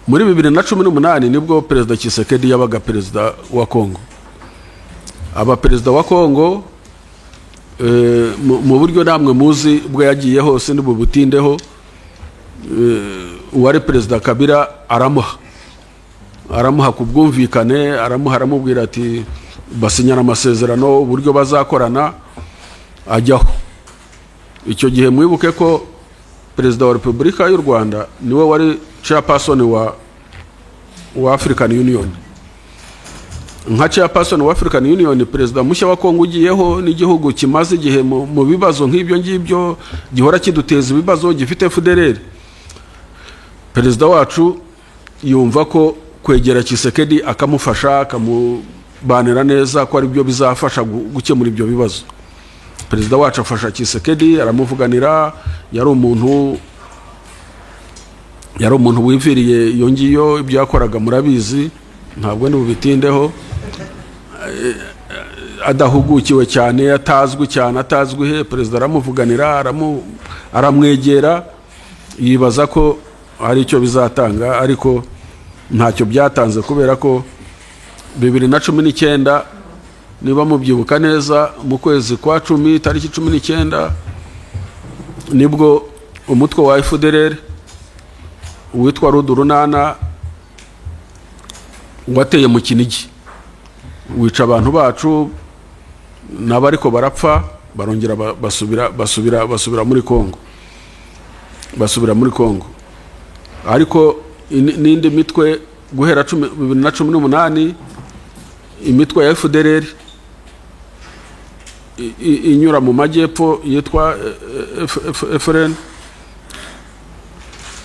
Muri 2018 nibwo Perezida Tshisekedi yabaga perezida wa Kongo. Aba perezida wa Kongo mu buryo namwe muzi bwo yagiye hose ntibubutindeho. Uwari Perezida Kabila aramuha ku bwumvikane, aramuha, aramubwira ati, basinyana amasezerano uburyo bazakorana, ajyaho. Icyo gihe mwibuke ko Perezida wa Repubulika y'u Rwanda niwe wari chairperson wa African Union. Nka chairperson wa African Union, perezida mushya wa Kongo ugiyeho, n'igihugu kimaze igihe mu bibazo nk'ibyo ngibyo, gihora kiduteza ibibazo, gifite FDLR, perezida wacu yumva ko kwegera Tshisekedi akamufasha, akamubanira neza, ko ari byo bizafasha gukemura ibyo bibazo. Perezida wacu afasha Tshisekedi, aramuvuganira. Yari umuntu wiviriye iyo ngiyo, ibyo yakoraga murabizi, ntabwo ndi bubitindeho. Adahugukiwe cyane, atazwi cyane, atazwi he, perezida aramuvuganira, aramwegera, yibaza ko hari icyo bizatanga, ariko ntacyo byatanze, kubera ko 2019, niba mubyibuka neza, mu kwezi kwa 10, tariki 19, nibwo umutwe wa FDLR witwa Rudurunana wateye mu Kinigi, wica abantu bacu nabo, ariko barapfa, barongera basubira muri Kongo, basubira muri Kongo. Ariko n'indi mitwe guhera 2018, imitwe ya FDLR inyura mu majyepfo yitwa FRN,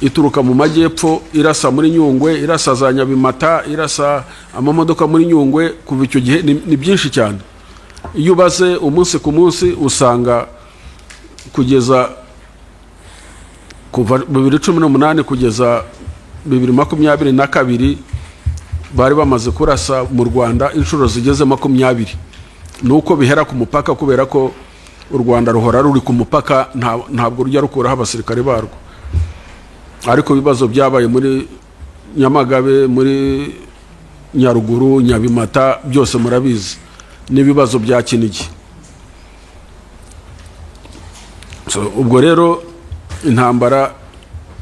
ituruka mu majyepfo, irasa muri Nyungwe, irasa za Nyabimata, irasa amamodoka muri Nyungwe. Kuva icyo gihe ni byinshi cyane. Iyo ubaze umunsi ku munsi, usanga kugeza kuva 2018 kugeza 2022 bari bamaze kurasa mu Rwanda inshuro zigeze 20. Ni uko bihera ku mupaka, kubera ko u Rwanda ruhora ruri ku mupaka, ntabwo rujya rukuraho abasirikare barwo. Ariko ibibazo byabaye muri Nyamagabe, muri Nyaruguru, Nyabimata, byose murabizi, n'ibibazo bya Kinigi. So, ubwo rero intambara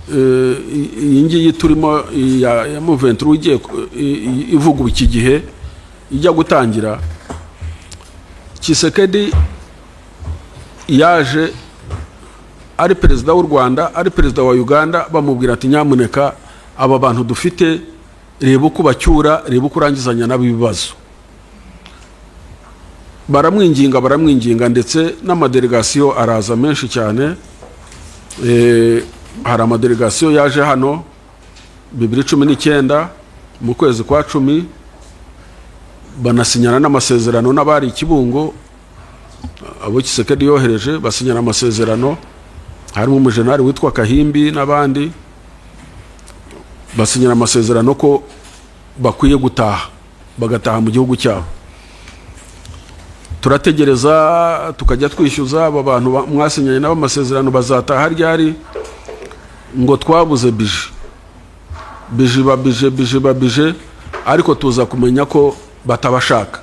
iyi ngiyi turimo ya M23 igiye ivugwa iki gihe, ijya gutangira, Tshisekedi yaje ari perezida w'u Rwanda, ari perezida wa Uganda, bamubwira ati: "Nyamuneka, aba bantu dufite, reba uko bacyura, reba uko urangizanya nabo ibibazo." Baramwinginga, baramwinginga, ndetse n'amadelegasiyo araza menshi cyane. Hari amadelegasiyo yaje hano 2019 mu kwezi kwa 10, banasinyana n'amasezerano n'abari i Kibungo. Abo Tshisekedi yohereje basinyana amasezerano, harimo umujenali witwa Kahimbi n'abandi, basinyana amasezerano ko bakwiye gutaha, bagataha mu gihugu cyabo. Turategereza, tukajya twishyuza aba bantu mwasinyanye nabo amasezerano, bazataha ryari? Ngo twabuze budget, budget ba budget, budget ba budget. Ariko tuza kumenya ko batabashaka.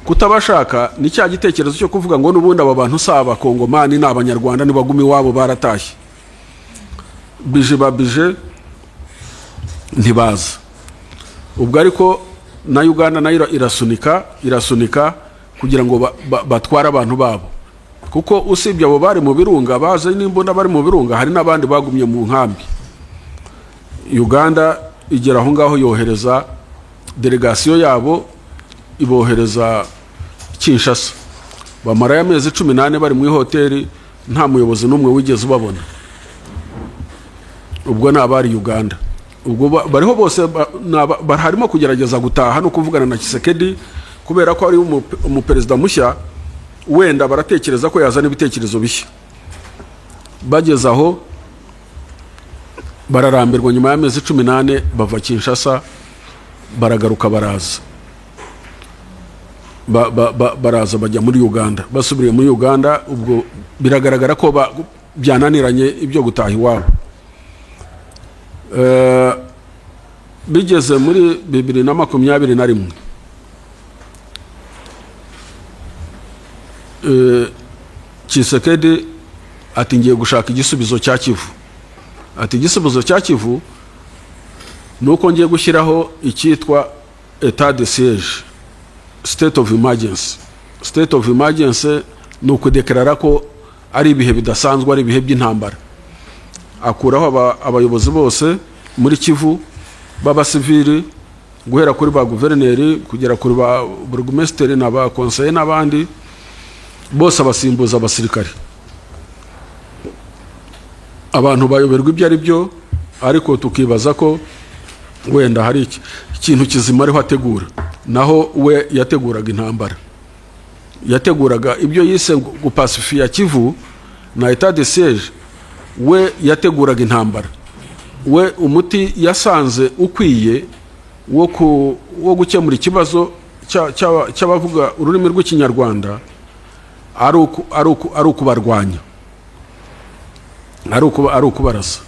Kutabashaka ni cya gitekerezo cyo kuvuga ngo n'ubundi aba bantu si Abakongomani, ni Abanyarwanda, nibaguma iwabo, baratashye. Budget ba budget, ntibaza. Ubwo ariko na Uganda nayo irasunika, irasunika kugira ngo batware abantu babo, kuko usibye abo bari mu birunga baje n'imbunda bari mu birunga, hari n'abandi bagumye mu nkambi. Uganda igera aho ngaho yohereza delegasiyo yabo, ibohereza Kinshasa, bamarayo amezi 14 bari muri hoteli, nta muyobozi n'umwe wigeze ubabona. Ubwo ni abari Uganda. Ubwo bariho bose harimo kugerageza gutaha no kuvugana na Tshisekedi, kubera ko ari umuperezida mushya, wenda baratekereza ko yazana ibitekerezo bishya. Bageze aho bararambirwa, nyuma y'amezi 14 bava Kinshasa, baragaruka, baraza baraza bajya muri Uganda. Basubiriye muri Uganda, ubwo biragaragara ko byananiranye ibyo gutaha iwabo. Bigeze muri 2021, Tshisekedi ati: "Ngiye gushaka igisubizo cya Kivu." Ati: "Igisubizo cya Kivu ni uko ngiye gushyiraho icyitwa état de siège, state of emergency." State of emergency ni ukudeclara ko ari ibihe bidasanzwe, ari ibihe by'intambara. Akuraho abayobozi bose muri Kivu b'abasivili, guhera kuri ba guverineri kugera kuri ba burugumesitiri na ba konseye n'abandi bose, abasimbuza abasirikare. Abantu bayoberwa ibyo ari byo, ariko tukibaza ko wenda hari ikintu kizima ariho ategura. Naho we yateguraga intambara, yateguraga ibyo yise gupacifier Kivu na état de siège. We yateguraga intambara. We umuti yasanze ukwiye wo gukemura ikibazo cy'abavuga ururimi rw'Ikinyarwanda ari ukubarwanya, ari ukubarasa.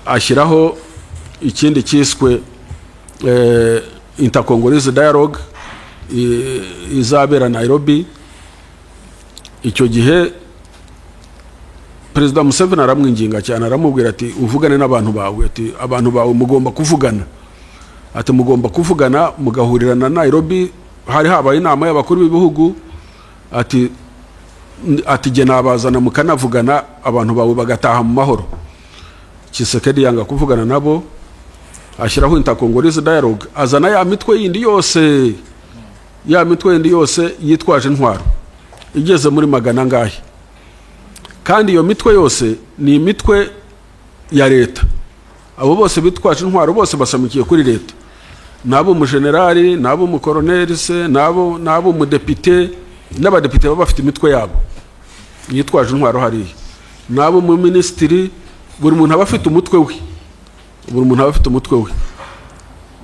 Ashyiraho ikindi cyiswe Intercongolese Dialogue izabera Nairobi. Icyo gihe Perezida Museveni aramwinginga cyane, aramubwira ati: "Uvugane n'abantu bawe." Ati: "Abantu bawe mugomba kuvugana." Ati: "Mugomba kuvugana mugahurira na Nairobi." Hari habaye inama y'abakuru b'ibihugu. Ati: "Jye nabazana mukanavugana, abantu bawe bagataha mu mahoro." Tshisekedi yanga kuvugana nabo, ashyiraho Intercongolese Dialogue, azana ya mitwe yindi yose, ya mitwe yindi yose yitwaje intwaro igeze muri magana angahe. Kandi iyo mitwe yose ni imitwe ya leta. Abo bose bitwaje intwaro bose basamikiye kuri leta, n'abo umujenerali, n'abo umukoroneri se, n'abo umudepite, n'abadepite baba bafite imitwe yabo yitwaje intwaro hariya, n'abo umuminisitiri. Buri muntu aba afite umutwe we, buri muntu aba afite umutwe we.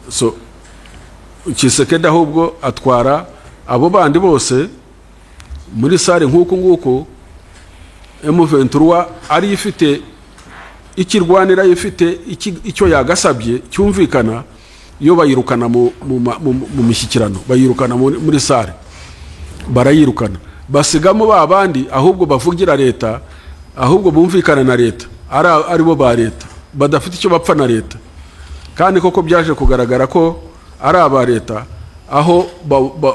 So Tshisekedi ahubwo atwara abo bandi bose muri salle nk'uku nguku. M23 ariyo ifite ikirwanira, ifite icyo yagasabye cyumvikana, iyo bayirukana mu mishyikirano, bayirukana muri salle, barayirukana, basigamo ba bandi ahubwo bavugira leta, ahubwo bumvikana na leta, ari bo ba leta badafite icyo bapfa na leta. Kandi koko byaje kugaragara ko ari aba leta, aho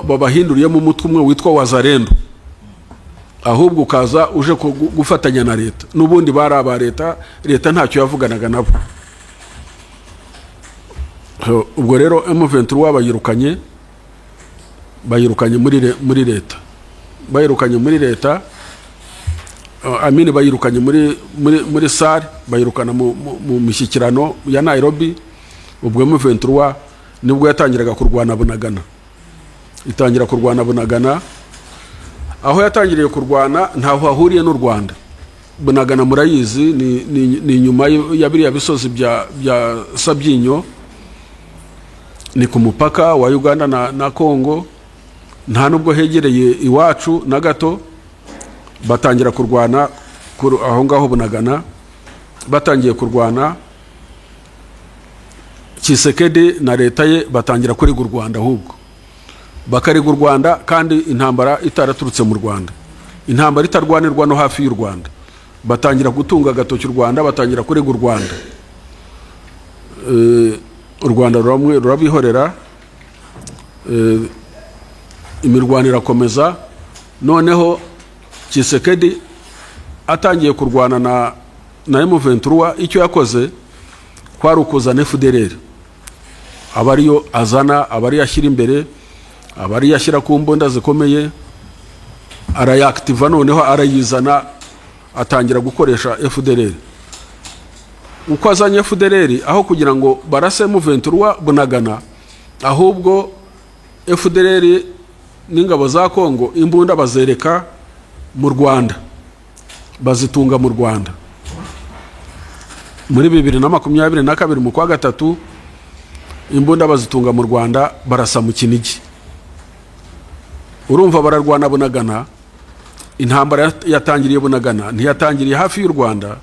babahinduriyemo umutwe umwe witwa Wazalendo, ahubwo ukaza uje gufatanya na leta. N'ubundi bari aba leta, leta ntacyo yavuganaga nabo. So, ubwo rero M23 bayirukanye muri leta, bayirukanye muri leta, amini bayirukanye muri salle, bayirukana mu mishyikirano ya Nairobi. Ubwo M23 nibwo yatangiraga kurwana Bunagana, itangira kurwana Bunagana. Aho yatangiriye kurwana ntaho hahuriye n'u Rwanda. Bunagana murayizi, ni inyuma ya biriya bisozi bya Sabyinyo, ni ku mupaka wa Uganda na Congo, nta nubwo hegereye iwacu na gato. Batangira kurwana aho ngaho Bunagana. Batangiye kurwana, Tshisekedi na leta ye batangira kurega u Rwanda, ahubwo bakarega u Rwanda kandi intambara itaraturutse mu Rwanda, intambara itarwanirwa no hafi y'u Rwanda. Batangira gutunga agatoki u Rwanda, batangira kurega u Rwanda. U Rwanda rurabihorera. Imirwano irakomeza. Noneho Tshisekedi atangiye kurwana na M23, icyo yakoze kwari ukuzana FDLR, aba ariyo azana, aba ariyo ashyira imbere, aba ariyo ashyira ku mbunda zikomeye, arayakitiva. Noneho arayizana, atangira gukoresha FDLR. Uko azanye FDLR, aho kugira ngo barase M23 Bunagana, ahubwo FDLR n'ingabo za Kongo imbunda bazereka mu Rwanda, bazitunga mu Rwanda. Muri 2022 mu kwa gatatu, imbunda bazitunga mu Rwanda, barasa mu Kinigi. Urumva bararwana Bunagana, intambara yatangiriye Bunagana, ntiyatangiriye hafi y'u Rwanda,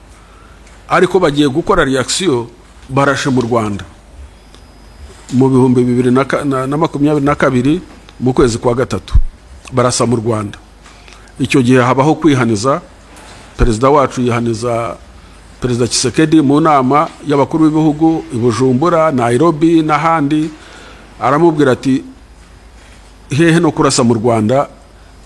ariko bagiye gukora réaction, barashe mu Rwanda. mu 2022 mu kwezi kwa gatatu, barasa mu Rwanda. Icyo gihe habaho kwihaniza. Perezida wacu yihaniza Perezida Tshisekedi mu nama y'abakuru b'ibihugu i Bujumbura, Nairobi n'ahandi, aramubwira ati: "Hehe no kurasa mu Rwanda.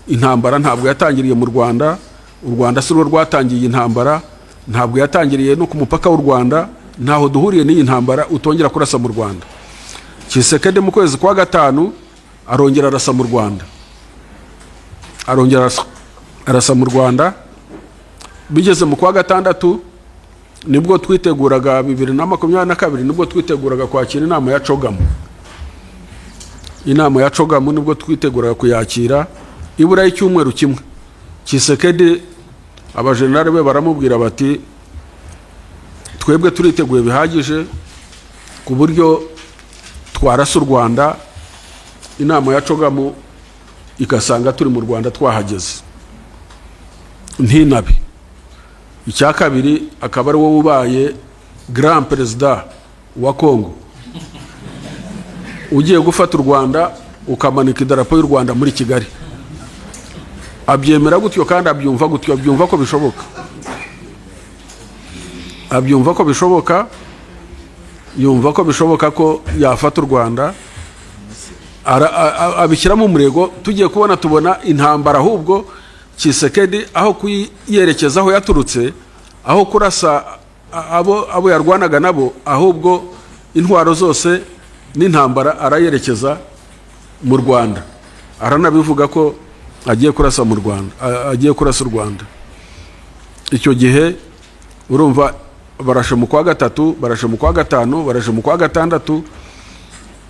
Intambara ntabwo yatangiriye mu Rwanda. U Rwanda si rwo rwatangiye intambara, ntabwo yatangiriye no ku mupaka w'u Rwanda. Ntaho duhuriye n'iyi ntambara. Utongera kurasa mu Rwanda." Tshisekedi mu kwezi kwa gatanu arongera arasa mu Rwanda, arongera arasa mu Rwanda. Bigeze mu kwa gatandatu, nibwo twiteguraga, 2022, nibwo twiteguraga kwakira inama ya CHOGM. Inama ya CHOGM nibwo twiteguraga kuyakira, ibura y'icyumweru kimwe, Tshisekedi abajenerali be baramubwira bati: "Twebwe turiteguye bihagije ku buryo twarasa u Rwanda, inama ya CHOGM igasanga turi mu Rwanda twahageze, ntinabe. Icya kabiri, akaba ari wowe ubaye grand perezida wa Congo, ugiye gufata u Rwanda ukamanika idarapo y'u Rwanda muri Kigali." Abyemera gutyo kandi abyumva gutyo, abyumva ko bishoboka, abyumva ko bishoboka, yumva ko bishoboka ko yafata u Rwanda. Abishyiramo umurego. Tugiye kubona, tubona intambara ahubwo Tshisekedi aho kuyerekeza aho yaturutse, aho kurasa abo yarwanaga nabo, ahubwo intwaro zose n'intambara arayerekeza mu Rwanda. Aranabivuga ko agiye kurasa mu Rwanda, agiye kurasa u Rwanda. Icyo gihe urumva barashe mu kwa gatatu, barashe mu kwa gatanu, barashe mu kwa gatandatu,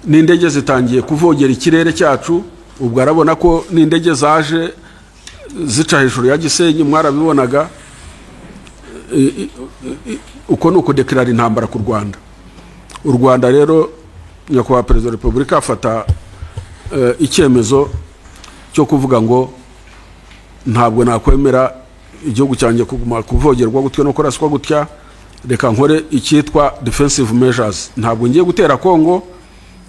n'indege zitangiye kuvogera ikirere cyacu. Ubwo arabona ko n'indege zaje zica hejuru ya Gisenyi, mwarabibonaga. Uko ni ukudeclara intambara ku Rwanda. U Rwanda rero, Nyakubahwa Perezida wa Repubulika afata icyemezo cyo kuvuga ngo: "Ntabwo nakwemera igihugu cyanjye kuguma kuvogerwa gutya no kuraswa gutya. Reka nkore icyitwa defensive measures. Ntabwo ngiye gutera Kongo,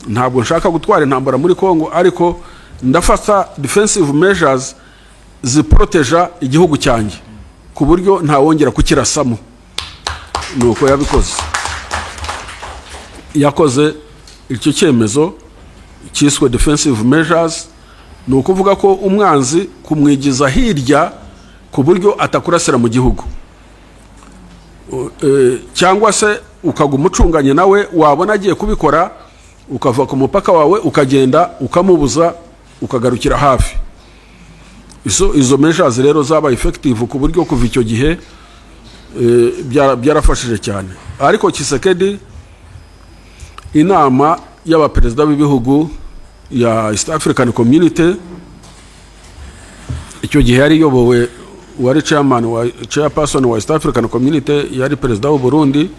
ntabwo nshaka gutwara intambara muri Kongo, ariko ndafata defensive measures ziproteja igihugu cyanjye ku buryo ntawongera kukirasamo." Ni uko yabikoze. Yakoze icyo cyemezo cyiswe defensive measures. Ni ukuvuga ko umwanzi kumwigiza hirya ku buryo atakurasira mu gihugu, cyangwa se ukaguma ucunganye nawe, wabona agiye kubikora ukava ku mupaka wawe ukagenda ukamubuza, ukagarukira hafi. Izo measures rero zabaye effective ku buryo kuva icyo gihe byarafashije cyane. Ariko Tshisekedi, inama y'abaperezida b'ibihugu ya East African Community, icyo gihe yari iyobowe, wari chairman wa chairperson wa East African Community yari perezida w'u Burundi.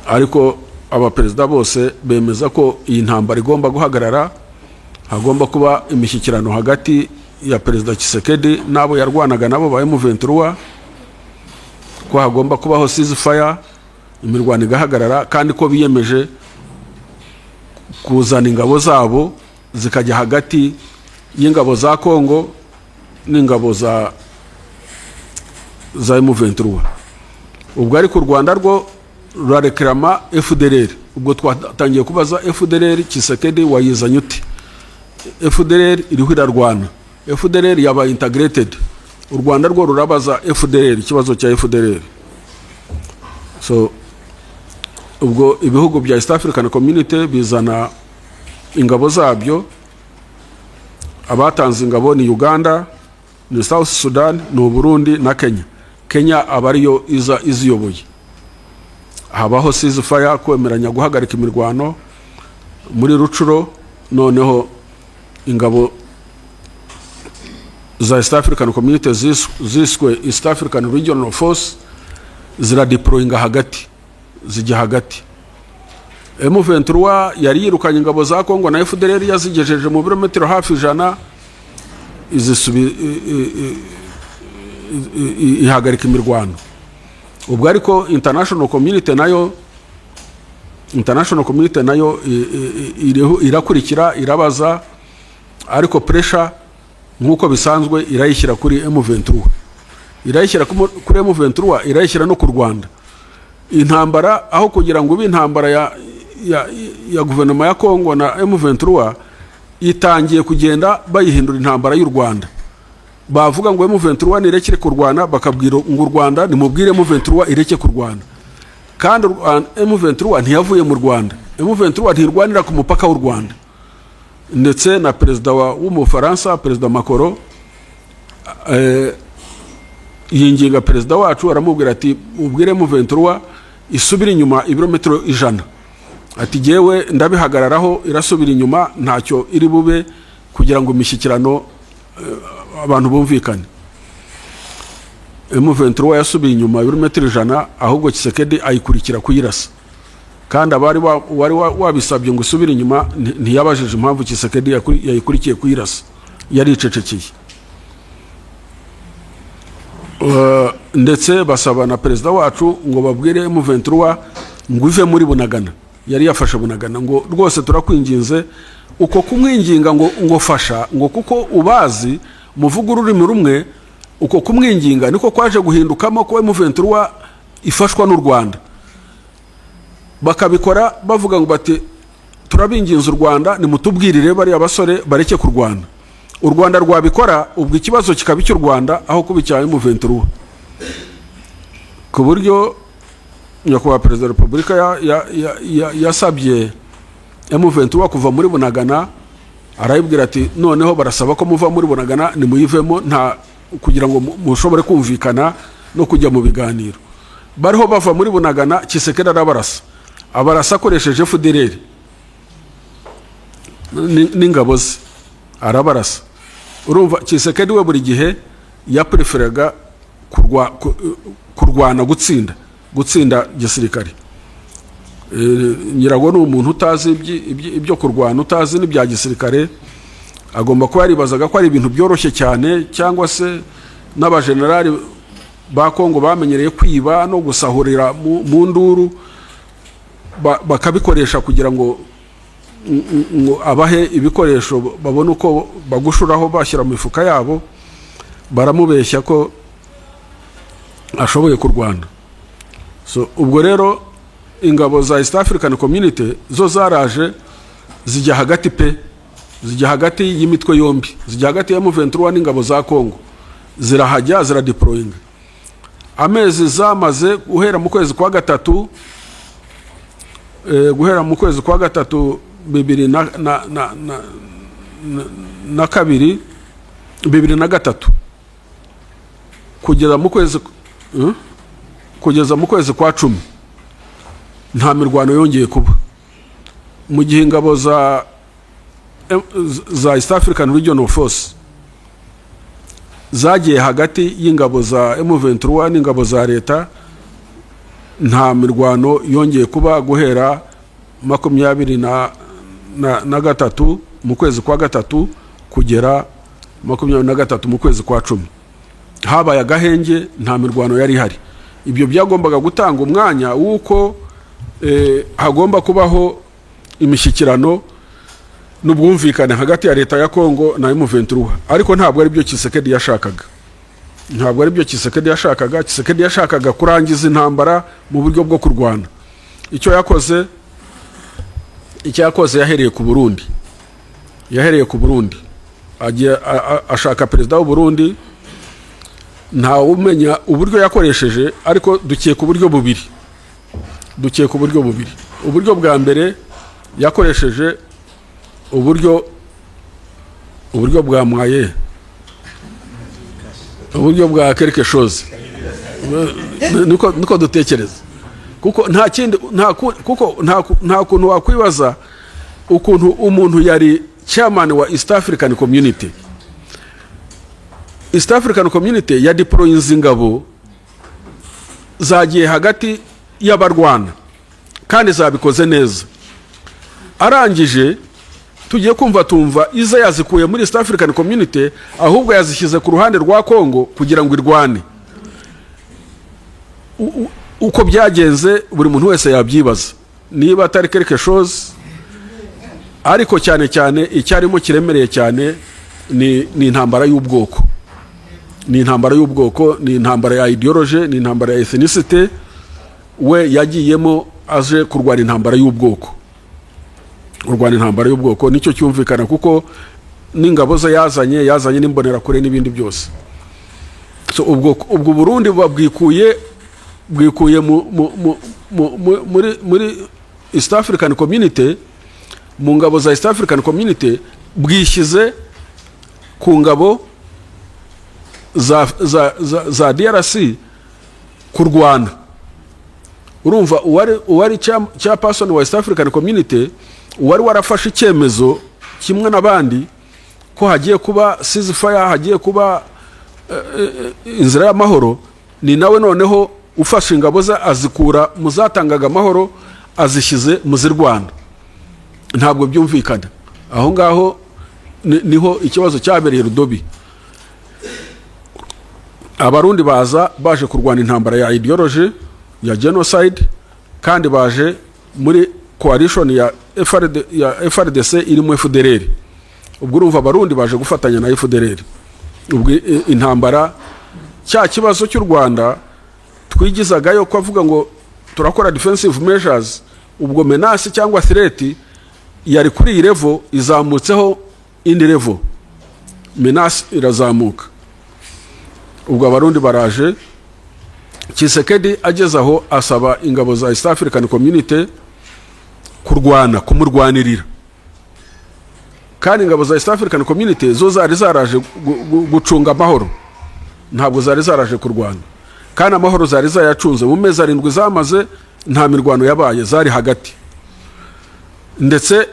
Ariko abaperezida bose bemeza ko iyi ntambara igomba guhagarara, hagomba kuba imishyikirano hagati ya Perezida Tshisekedi n'abo yarwanaga nabo ba M23, ko hagomba kubaho ceasefire, imirwano igahagarara, kandi ko biyemeje kuzana ingabo zabo zikajya hagati y'ingabo za Congo n'ingabo za M23. Ubwo ariko u Rwanda rwo rurareclama FDLR. Ubwo twatangiye kubaza: FDLR Tshisekedi wayizanye ute? FDLR iriho irarwana, FDLR yabaye integrated. U Rwanda rwo rurabaza FDLR, ikibazo cya FDLR. So ubwo ibihugu bya East African Community bizana ingabo zabyo. Abatanze ingabo ni Uganda, ni South Sudan, ni Uburundi na Kenya. Kenya aba ariyo iza iziyoboye. Habaho ceasefire, kwemeranya guhagarika imirwano muri Rutshuru. Noneho ingabo za East African Community ziswe East African Regional Force ziradeployinga hagati, zijya hagati. M23 yari yirukanye ingabo za Congo na FDLR, yazigejeje mu birometero hafi 100, ihagarika imirwano. Ubwo ariko international community nayo International community nayo irakurikira, irabaza, ariko pressure nk'uko bisanzwe irayishyira kuri M23, irayishyira kuri M23, irayishyira no ku Rwanda. Intambara, aho kugira ngo ibe intambara ya guverinoma ya Kongo na M23, itangiye kugenda bayihindura intambara y'u Rwanda. Bavuga ngo M23 nirekere kurwana, bakabwira ngo u Rwanda nimubwire M23 ireke kurwana. Kandi M23 ntiyavuye mu Rwanda, M23 ntirwanira ku mupaka w'u Rwanda. Ndetse na perezida w'Umufaransa, Perezida Macron, yinginga perezida wacu, aramubwira ati: "Ubwire M23 isubire inyuma ibirometero 100." Ati: "Jyewe ndabihagararaho, irasubira inyuma, ntacyo iri bube, kugira ngo imishyikirano, abantu bumvikane." M23 yasubiye inyuma ibirometero 100, ahubwo Tshisekedi ayikurikira kuyirasa. Kandi abari wari wabisabye ngo isubire inyuma ntiyabajije impamvu Tshisekedi yayikurikiye kuyirasa, yaricecekeye. Ndetse basaba na perezida wacu ngo babwire M23 ngo ive muri Bunagana, yari yafashe Bunagana, ngo rwose turakwinginze. Uko kumwinginga ngo fasha, ngo kuko ubazi muvuga ururimi rumwe, uko kumwinginga niko kwaje guhindukamo ko M23 ifashwa n'u Rwanda. Bakabikora bavuga ngo bati: "Turabinginze, u Rwanda nimutubwirire bariya basore bareke kurwana." U Rwanda rwabikora, ubwo ikibazo kikaba icy'u Rwanda aho kuba icya M23, ku buryo nyakubahwa Perezida wa Repubulika yasabye M23 kuva muri Bunagana. Arayibwira ati: "Noneho barasaba ko muva muri Bunagana, nimuyivemo, nta kugira ngo mushobore kumvikana no kujya mu biganiro." Bariho bava muri Bunagana, Tshisekedi arabarasa, abarasa akoresheje FDLR n'ingabo ze, arabarasa. Urumva Tshisekedi we buri gihe yapreferaga kurwana, gutsinda gisirikare. Nyirago ni umuntu utazi ibyo kurwana, utazi n'ibya gisirikare. Agomba kuba yaribazaga ko ari ibintu byoroshye cyane, cyangwa se n'abajenerali ba Kongo bamenyereye kwiba no gusahurira mu nduru, bakabikoresha kugira ngo abahe ibikoresho babone uko bagushuraho bashyira mu mifuka yabo. Baramubeshya ko ashoboye kurwana. So ubwo rero ingabo za East African Community zo zaraje zijya hagati pe, zijya hagati y'imitwe yombi, zijya hagati ya M23 n'ingabo za Congo, zirahajya, ziradeployinga. Amezi zamaze guhera mu kwezi kwa gatatu, guhera mu kwezi kwa gatatu bibiri na kabiri, 2003, kugeza mu kwezi, Kugeza mu kwezi kwa 10, nta mirwano yongeye kuba, mu gihe ingabo za East African Regional Force zagiye hagati y'ingabo za M23 n'ingabo za leta. Nta mirwano yongeye kuba guhera 23 mu kwezi kwa gatatu kugera 23 mu kwezi kwa 10. Habaye agahenge, nta mirwano yari ihari. Ibyo byagombaga gutanga umwanya w'uko hagomba kubaho imishyikirano n'ubwumvikane hagati ya leta ya Kongo na M23, ariko ntabwo ari byo Tshisekedi yashakaga, ntabwo ari byo Tshisekedi yashakaga. Tshisekedi yashakaga kurangiza intambara mu buryo bwo kurwana. Icyo yakoze, yahereye ku Burundi, yahereye ku Burundi, agiye ashaka perezida w'u Burundi. Ntawe umenya uburyo yakoresheje, ariko dukeka uburyo bubiri, dukeka uburyo bubiri. Uburyo bwa mbere, yakoresheje uburyo bwa moyen, uburyo bwa quelque chose, niko dutekereza, kuko nta kindi, kuko nta kuntu wakwibaza ukuntu umuntu yari chairman wa East African Community, East African Community ya deployinze ingabo, zagiye hagati y'abarwana kandi zabikoze neza. Arangije tugiye kumva tumva iza yazikuye muri East African Community, ahubwo yazishyize ku ruhande rwa Congo kugira ngo irwane. Uko byagenze buri muntu wese yabyibaza. Niba atari quelque chose, ariko cyane cyane icyarimo kiremereye cyane ni intambara y'ubwoko, ni intambara y'ubwoko, ni intambara ya ideology, ni intambara ya ethnicity. We yagiyemo aje kurwana intambara y'ubwoko, kurwana intambara y'ubwoko. Nicyo cyumvikana, kuko n'ingabo ze yazanye n'imbonerakure n'ibindi byose. So ubwo Burundi buba bwikuye muri East African Community, mu ngabo za East African Community, bwishyize ku ngabo za DRC kurwana. Urumva, uwari chairperson wa East African Community, uwari warafashe icyemezo kimwe n'abandi ko hagiye kuba ceasefire, hagiye kuba inzira y'amahoro, ni nawe noneho ufashe ingabo ze azikura mu zatangaga amahoro, azishyize mu zirwana. Ntabwo byumvikana. Aho ngaho niho ikibazo cyabereye rudubi. Abarundi baza baje kurwana intambara ya ideology ya genocide, kandi baje muri coalition ya FRD, ya FARDC irimo FDLR. Ubwo urumva Abarundi baje gufatanya na FDLR. Ubwo intambara, cya kibazo cy'u Rwanda twigizagayo ko avuga ngo turakora defensive measures, ubwo menace cyangwa threat yari kuri iyi level, izamutseho indi level, menace irazamuka. Ubwo Abarundi baraje. Tshisekedi ageze aho asaba ingabo za East African Community kurwana, kumurwanirira, kandi ingabo za East African Community zo zari zaraje gucunga amahoro, ntabwo zari zaraje kurwana. Kandi amahoro zari zayacunze mu mezi 7 zamaze, nta mirwano yabaye, zari hagati. Ndetse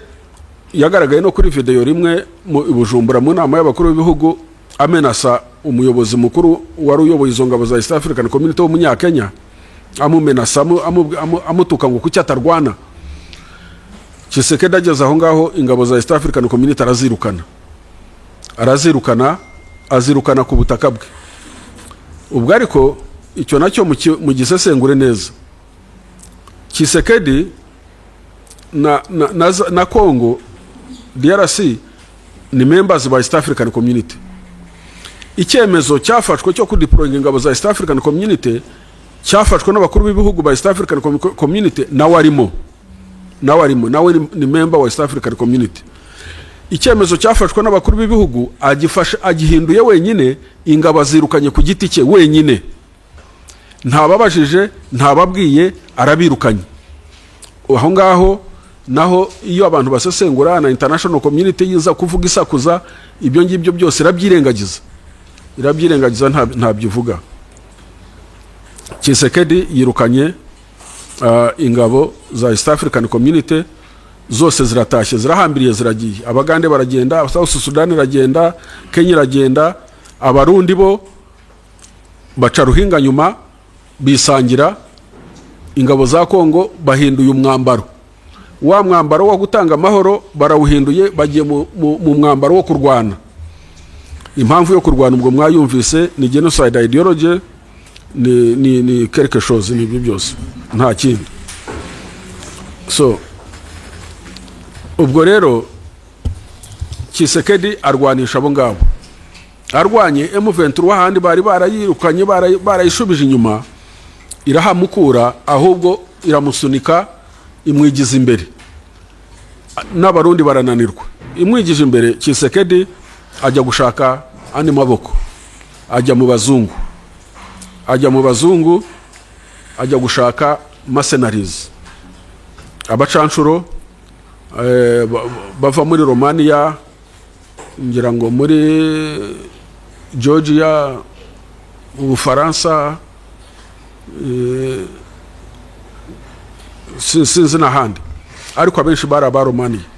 yagaragaye no kuri videwo rimwe mu i Bujumbura mu nama y'abakuru b'ibihugu, amenasa umuyobozi mukuru wari uyoboye izo ngabo za East African Community w'Umunyakenya, amumenasa, amutuka ngo kuki atarwana. Tshisekedi ageze aho ngaho, ingabo za East African Community arazirukana, arazirukana, azirukana ku butaka bwe. Ubwo ariko icyo nacyo mugisesengure neza. Tshisekedi na Congo DRC ni members ba East African Community. Icyemezo cyafashwe cyo kudeployinga ingabo za East African Community cyafashwe n'abakuru b'ibihugu ba East African Community, nawe arimo, nawe arimo, nawe ni member wa East African Community. Icyemezo cyafashwe n'abakuru b'ibihugu agifashe, agihinduye wenyine, ingabo azirukanye ku giti cye wenyine, ntababajije, ntababwiye, arabirukanye. Aho ngaho naho iyo abantu basesengura, na international community yiza kuvuga isakuza, ibyo ngibyo byose irabyirengagiza, irabyirengagiza, ntabyo ivuga. Tshisekedi yirukanye ingabo za East African Community zose, ziratashye, zirahambiriye, ziragiye. Abagande baragenda, South Sudan iragenda, Kenya iragenda. Abarundi bo baca ruhinga nyuma, bisangira ingabo za Kongo. Bahinduye umwambaro, wa mwambaro wo gutanga amahoro barawuhinduye, bagiye mu mwambaro wo kurwana. Impamvu yo kurwana ubwo mwayumvise, ni genocide ideology, ni quelque chose, ni ibyo byose, nta kindi. So ubwo rero Tshisekedi arwanisha abo ngabo, arwanye M23 ahandi bari barayirukanye, barayishubije inyuma, irahamukura, ahubwo iramusunika, imwigiza imbere, n'Abarundi barananirwa. Imwigije imbere, Tshisekedi ajya gushaka andi maboko, ajya mu bazungu, ajya mu bazungu, ajya gushaka mercenaries, abacanshuro bava muri Romania, ngira ngo muri Georgia, mu Bufaransa, sinzi n'ahandi, ariko abenshi bari Abaromaniya.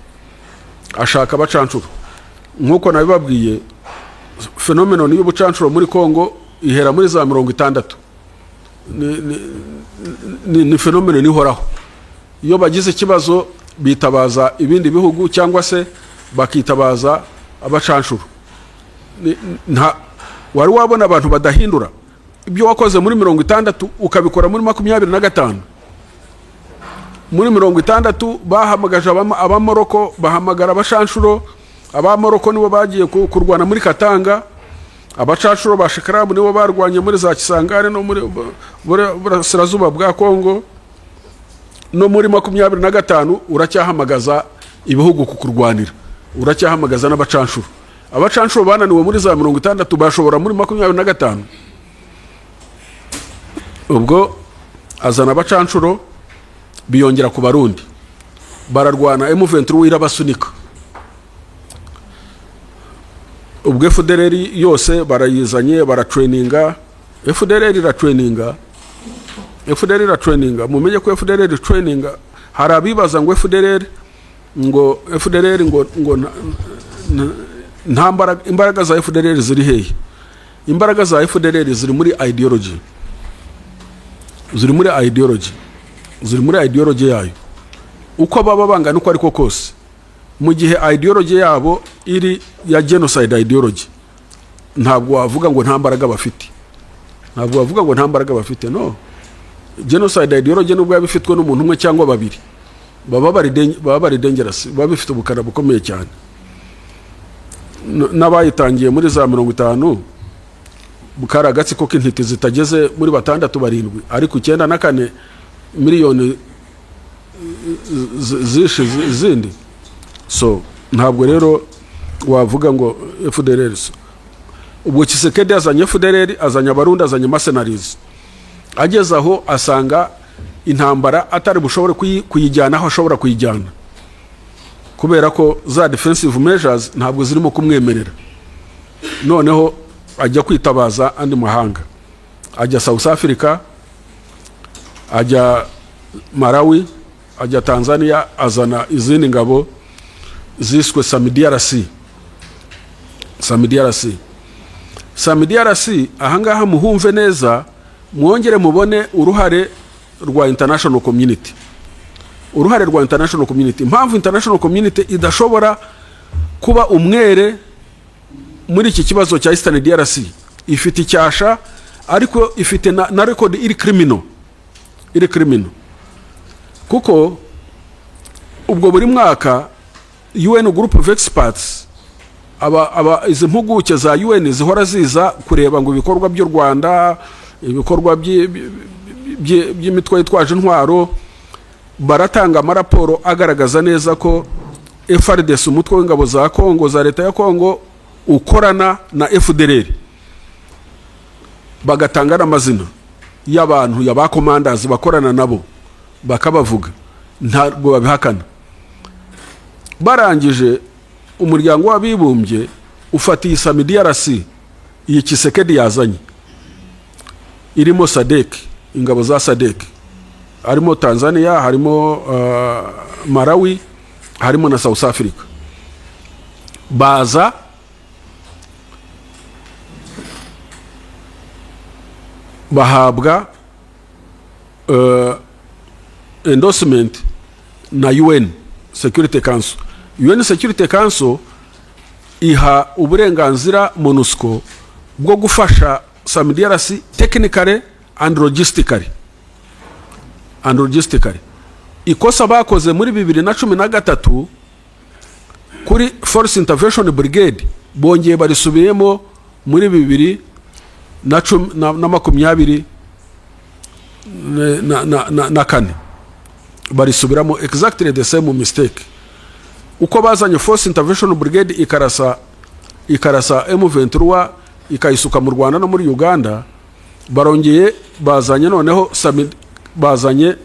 Ashaka abacanshuro. Nk'uko nabibabwiye, phenomenon y'ubucanshuro muri Congo ihera muri za 60. Ni phenomenon ihoraho. Iyo bagize ikibazo bitabaza ibindi bihugu cyangwa se bakitabaza abacanshuro. Nta wari wabona abantu badahindura ibyo wakoze muri 60 ukabikora muri 25. Muri 60 bahamagaje Abamoroko, bahamagara abashanshuro. Abamoroko nibo bagiye kurwana muri Katanga, abacanshuro ba Shikaramu nibo barwanye muri za Kisangani no muri Burasirazuba bwa Kongo. No muri 25 uracyahamagaza ibihugu kukurwanira, uracyahamagaza n'abacanshuro. Abacanshuro bananiwe muri za 60, bashobora muri 25? Ubwo azana abacanshuro, biyongera ku Barundi, bararwana, M23 irabasunika. Ubwo FDLR yose barayizanye, baratraininga. FDLR iratraininga, FDLR iratraininga. Mumenye ko FDLR traininga. Hari abibaza ngo FDLR, ngo FDLR ngo nta mbaraga. Imbaraga za FDLR ziri hehe? Imbaraga za FDLR ziri muri ideology, ziri muri ideology, ziri muri ideology yayo. Uko baba bangana uko ariko kose, mu gihe ideology yabo iri ya genocide ideology, ntabwo wavuga ngo nta mbaraga bafite, ntabwo wavuga ngo nta mbaraga bafite. No genocide ideology, nubwo yaba ifitwe n'umuntu umwe cyangwa babiri, baba bari dangerous, baba bifite ubukana bukomeye cyane. N'abayitangiye muri za 50 kari agatsiko k'intiti zitageze muri batandatu, barindwi, ariko 94 miliyoni zishe zindi. So ntabwo rero wavuga ngo FDLR. So ubwo Tshisekedi azanye FDLR, azanye Abarundi, azanye mercenaries. Ageze aho asanga intambara atari bushobore kuyijyana aho ashobora kuyijyana, kubera ko za defensive measures ntabwo zirimo kumwemerera. Noneho ajya kwitabaza andi mahanga, ajya South Africa, ajya Malawi, ajya Tanzania, azana izindi ngabo ziswe SAMIDRC. SAMIDRC, SAMIDRC, ahangaha muhumve neza, mwongere mubone uruhare rwa international community, uruhare rwa international community, impamvu international community idashobora kuba umwere muri iki kibazo cya Eastern DRC. Ifite icyasha, ariko ifite na record iri criminal, iri criminal, kuko ubwo buri mwaka UN Group of Experts, aba izi mpuguke za UN zihora ziza kureba ngo ibikorwa by'u Rwanda, ibikorwa by'imitwe yitwaje intwaro, baratanga amaraporo agaragaza neza ko FARDC, umutwe w'ingabo za Kongo, za leta ya Kongo, ukorana na FDLR, bagatanga n'amazina y'abantu ya ba commanders bakorana nabo, bakabavuga, ntabwo babihakana. Barangije, Umuryango w'Abibumbye ufata iyi SAMIDRC, iyi Tshisekedi yazanye, irimo SADC, ingabo za SADC, harimo Tanzania, harimo Malawi, harimo na South Africa. Baza bahabwa endorsement na UN Security Council. UN Security Council iha uburenganzira MONUSCO bwo gufasha SAMIDRC technically and logistically, and logistically. Ikosa bakoze muri 2013 kuri Force Intervention Brigade bongeye barisubiyemo muri bibiri na cumi na makumyabiri na kane, barisubiramo exactly the same mistake. Uko bazanye Force Intervention Brigade ikarasa M23, ikayisuka mu Rwanda no muri Uganda, barongeye bazanye noneho bazanye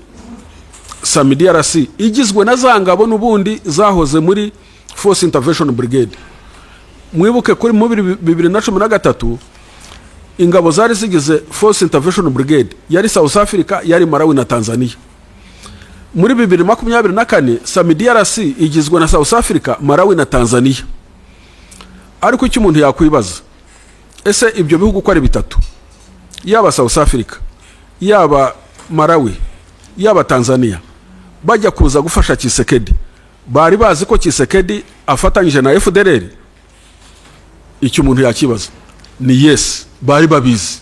SAMIDRC igizwe na za ngabo n'ubundi zahoze muri Force Intervention Brigade. Mwibuke kuri mu 2013 ingabo zari zigize Force Intervention Brigade yari South Africa, yari Malawi na Tanzania. Muri 2024 SAMIDRC igizwe na South Africa, Malawi na Tanzania. Ariko icyo umuntu yakwibaza, ese ibyo bihugu uko ari bitatu, yaba South Africa, yaba Malawi, yaba Tanzania, bajya kuza gufasha Tshisekedi, bari bazi ko Tshisekedi afatanyije na FDLR? Icyo umuntu yakibaza ni yes, bari babizi.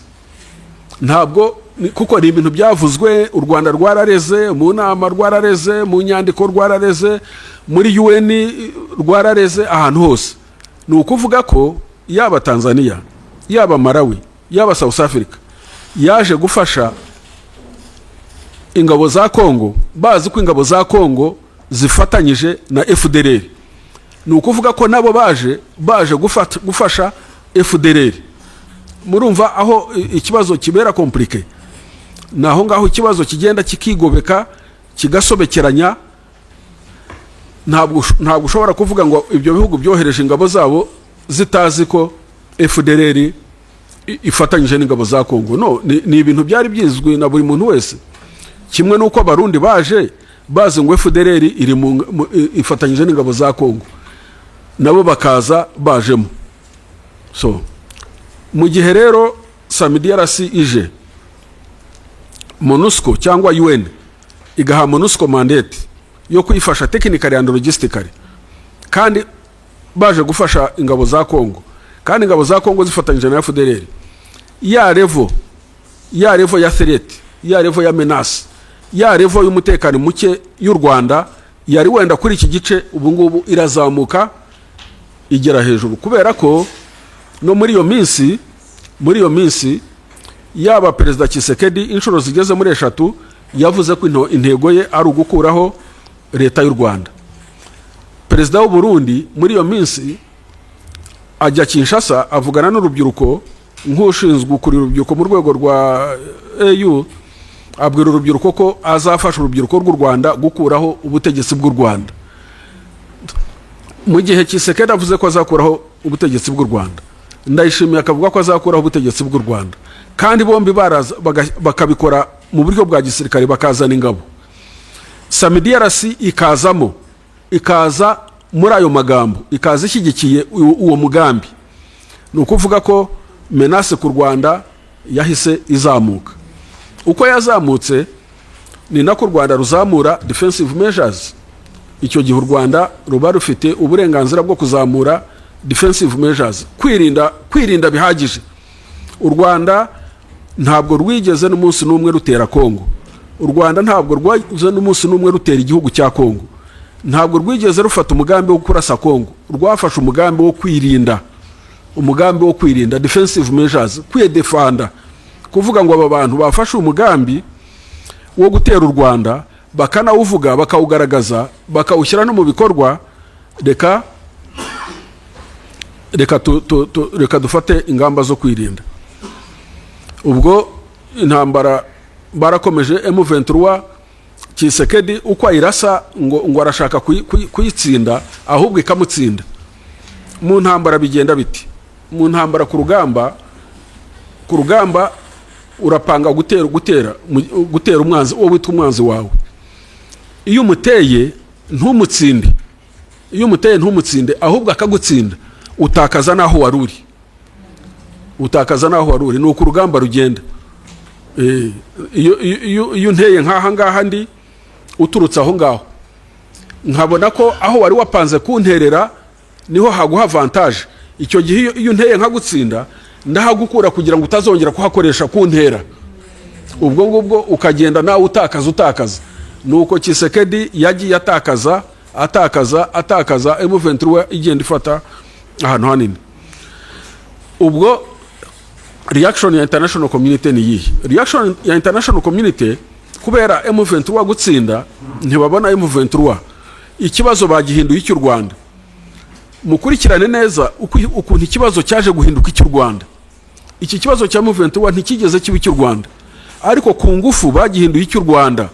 Ntabwo Kuko ni ibintu byavuzwe. U Rwanda rwarareze mu nama, rwarareze mu nyandiko, rwarareze muri UN, rwarareze ahantu hose. Ni ukuvuga ko yaba Tanzania, yaba Malawi, yaba South Africa yaje gufasha ingabo za Congo, bazi ko ingabo za Congo zifatanyije na FDLR. Ni ukuvuga ko nabo baje gufasha FDLR. Murumva aho ikibazo kibera compliqué? Ni aho ngaho ikibazo kigenda kikigobeka, kigasobekeranya. Ntabwo ushobora kuvuga ngo ibyo bihugu byohereje ingabo zabo zitazi ko FDLR ifatanyije n'ingabo za Kongo. No ni ibintu byari byizwi na buri muntu wese, kimwe n'uko Abarundi baje bazi ngo FDLR iri ifatanyije n'ingabo za Kongo, nabo bakaza bajemo. So mu gihe rero SAMIDRC ije, MONUSCO cyangwa UN igaha MONUSCO mandate yo kuyifasha technically and logistically, kandi baje gufasha ingabo za Kongo, kandi ingabo za Kongo zifatanyije na FDLR, ya level ya threat, ya level ya menace, ya level y'umutekano muke y'u Rwanda yari wenda kuri iki gice, ubu ngubu irazamuka igera hejuru, kubera ko no muri iyo minsi yaba Perezida Tshisekedi inshuro zigeze muri eshatu yavuze ko intego ye ari ugukuraho leta y'u Rwanda. Perezida w'u Burundi muri iyo minsi ajya Kinshasa, avugana n'urubyiruko nk'ushinzwe gukurira urubyiruko mu rwego rwa AU, abwira urubyiruko ko azafasha urubyiruko rw'u Rwanda gukuraho ubutegetsi bw'u Rwanda. Mu gihe Tshisekedi avuze ko azakuraho ubutegetsi bw'u Rwanda, Ndayishimiye akavuga ko azakuraho ubutegetsi bw'u Rwanda, kandi bombi baraza bakabikora mu buryo bwa gisirikare, bakazana ingabo, SAMIDRC ikazamo, ikaza muri ayo magambo, ikaza ishyigikiye uwo mugambi, ni ukuvuga ko menace ku Rwanda yahise izamuka. Uko yazamutse ni nako u Rwanda ruzamura defensive measures. Icyo gihe u Rwanda ruba rufite uburenganzira bwo kuzamura defensive measures, kwirinda bihagije. U Rwanda ntabwo rwigeze n'umunsi n'umwe rutera Kongo. U Rwanda ntabwo rwigeze n'umunsi n'umwe rutera igihugu cya Kongo. Ntabwo rwigeze rufata umugambi wo kurasa Kongo. Rwafashe umugambi wo kwirinda, umugambi wo kwirinda, defensive measures, kwiyedefanda, kuvuga ngo aba bantu bafashe umugambi wo gutera u Rwanda, bakanawuvuga, bakawugaragaza, bakawushyira no mu bikorwa, reka dufate ingamba zo kwirinda. Ubwo intambara barakomeje. M23, Tshisekedi uko ayirasa ngo arashaka kuyitsinda, ahubwo ikamutsinda. Mu ntambara bigenda biti? Mu ntambara, ku rugamba urapanga gutera umwanzi, uwo witwa umwanzi wawe. Iyo umuteye ntumutsinde, iyo umuteye ntumutsinde ahubwo akagutsinda, utakaza n'aho wari uri, utakaza n'aho wari uri. Ni uko urugamba rugenda. Iyo unteye nk'aha ngaha ndi, uturutse aho ngaho, nkabona ko aho wari wapanze kunterera niho haguha avantage, icyo gihe iyo unteye nkagutsinda, ndahagukura kugira ngo utazongera kuhakoresha kuntera. Ubwo ngubwo ukagenda nawe utakaza, utakaza. Nuko Tshisekedi yagiye atakaza, atakaza, atakaza, M23 igenda ifata ahantu hanini. Ubwo reaction ya international community ni iyihe? Reaction ya international community, kubera M23 gutsinda, ntibabona M23, ikibazo bagihinduye icy'u Rwanda. Mukurikirane neza ukuntu ikibazo cyaje guhinduka icy'u Rwanda. Iki kibazo cya M23 ntikigeze kiba icy'u Rwanda, ariko ku ngufu bagihinduye icy'u Rwanda,